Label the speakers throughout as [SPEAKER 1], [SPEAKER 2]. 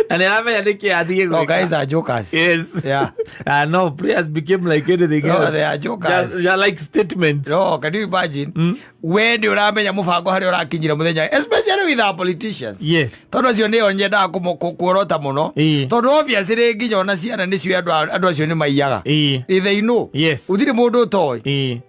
[SPEAKER 1] Na nĩ aramenya nĩ kĩ athiĩ
[SPEAKER 2] No,
[SPEAKER 1] gwĩka.
[SPEAKER 2] guys are jokers.
[SPEAKER 1] Yes.
[SPEAKER 2] Yeah.
[SPEAKER 1] I know prayers became like anything
[SPEAKER 2] No,
[SPEAKER 1] else.
[SPEAKER 2] they are jokers.
[SPEAKER 1] Just like statements.
[SPEAKER 2] No, can you imagine? We nĩ ũramenya mũbango harĩa ũrakinyira mũthenya, especially with our politicians.
[SPEAKER 1] Yes.
[SPEAKER 2] Tondũ acio nĩo nyendaga kuorota mũno. Tondũ obviously nginya ona ciana nĩcio andũ acio nĩ maiyaga. They know.
[SPEAKER 1] Yes.
[SPEAKER 2] Gũtirĩ mũndũ ũtoĩ.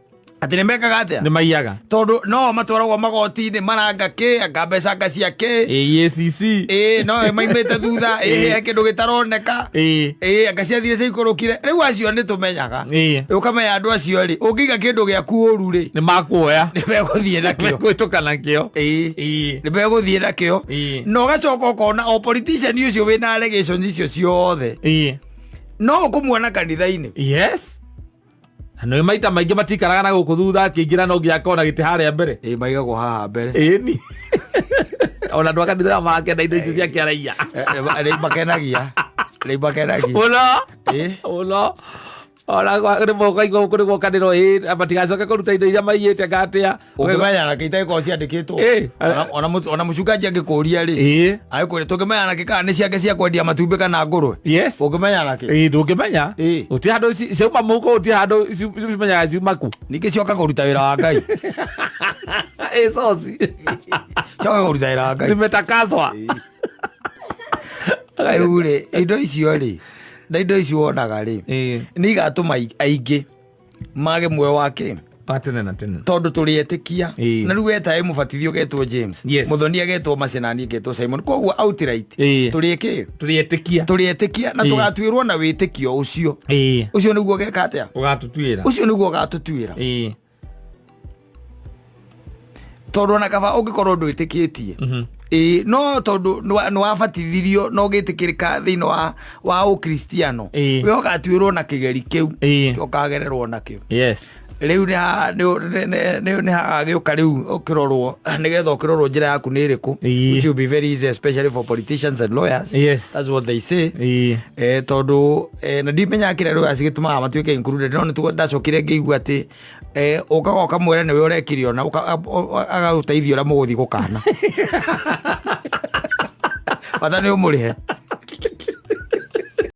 [SPEAKER 2] Atĩ nĩ mekaga atĩa?
[SPEAKER 1] Nĩ maiyaga.
[SPEAKER 2] Tondũ no matwaragwo magoti-inĩ maranga kĩ, anga mbeca anga cia kĩ.
[SPEAKER 1] AACC.
[SPEAKER 2] Ĩĩ, no maimĩte thutha, ĩĩ, he kĩndũ gĩtaroneka. Ĩĩ, anga ciathire ciaikũrũkire. Rĩu acio nĩ tũmenyaga. Ũkamenya andũ acio rĩ, ũngĩiga kĩndũ gĩaku ũru rĩ,
[SPEAKER 1] Nĩ makuoya.
[SPEAKER 2] Nĩ megũthiĩ nakĩo.
[SPEAKER 1] Megũhĩtũka nakĩo.
[SPEAKER 2] Nĩ megũthiĩ nakĩo. Na ũgacoka ũkona o politician ũcio wĩna allegations icio ciothe, no ũkũmuona kanitha-inĩ.
[SPEAKER 1] Yes. Na nĩ maita maingĩ matikaraga na gũkũ thutha, akĩingĩra no nginya akona gĩtĩ harĩa mbere.
[SPEAKER 2] Ĩĩ, maigagwo haha mbere.
[SPEAKER 1] Ĩni ona andũ a kanitha marakena indo icio cia kĩaraiya.
[SPEAKER 2] Rĩu makenagia, rĩu makenagia.
[SPEAKER 1] Mũno.
[SPEAKER 2] Mũno.
[SPEAKER 1] Ona rĩmwe ũkaigua kũrĩ gwokanĩrwo, ĩ matigacoke kũruta indo iria maiyĩte ngatĩa.
[SPEAKER 2] Ũngĩmenya na kĩ itagĩkorwo ciandĩkĩtwo? Ona mũcungaji angĩkũria rĩ, agĩkũria tũngĩmenya na kĩ kana nĩ ciake cia kwendia matumbĩ kana ngũrwe? Ũngĩmenya na kĩ?
[SPEAKER 1] Ĩĩ, ndũngĩmenya. Gũtirĩ handũ ciauma mũhuko, gũtirĩ handũ cimenyaga ciuma kũ.
[SPEAKER 2] Ningĩ cioka kũruta wĩra wa Ngai.
[SPEAKER 1] Ĩ coci.
[SPEAKER 2] Cioka kũruta wĩra wa Ngai.
[SPEAKER 1] Zimetakaswa.
[SPEAKER 2] Rĩu rĩ, indo icio rĩ, na indo icio wonaga rĩ, nĩ igatũma aingĩ mage muoyo wa kĩ?
[SPEAKER 1] Wa tene na tene.
[SPEAKER 2] Tondũ tũrĩ etĩkia. Na rĩu weta ĩ mũbatithio ũgetwo James, mũthoni agetwo macenani, ngetwo Simon, koguo outright tũrĩ kĩ?
[SPEAKER 1] Tũrĩ etĩkia.
[SPEAKER 2] Tũrĩ etĩkia na tũgatuĩrwo na wĩtĩkio ũcio. Ũcio nĩguo ũgeka atĩa?
[SPEAKER 1] Ũgatũtuĩra.
[SPEAKER 2] Ũcio nĩguo ũgatũtuĩra. Tondũ ona kaba ũngĩkorwo ndwĩtĩkĩtie, ĩĩ, no tondũ nĩ wabatithirio na ũgĩtĩkĩrĩka thĩinĩ wa ũkristiano, we ũgatuĩrwo na kĩgeri kĩu ũkagererwo nakĩo. Rĩu nĩ hagagĩũka rĩu ũkĩrorwo, nĩgetha ũkĩrorwo njĩra yaku nĩ ĩrĩkũ, which will be very easy, especially for politicians and lawyers. That's what they say. Tondũ na ndimenyaga kĩrĩa lawyers gĩtũmaga matuĩke included, no nĩ ndacokire ngĩigua atĩ ũkaga ũkamwĩra nĩwe ũrekire, ona agagũteithia ũrĩa mũgũthiĩ gũkana, bata nĩ ũmũrĩhe.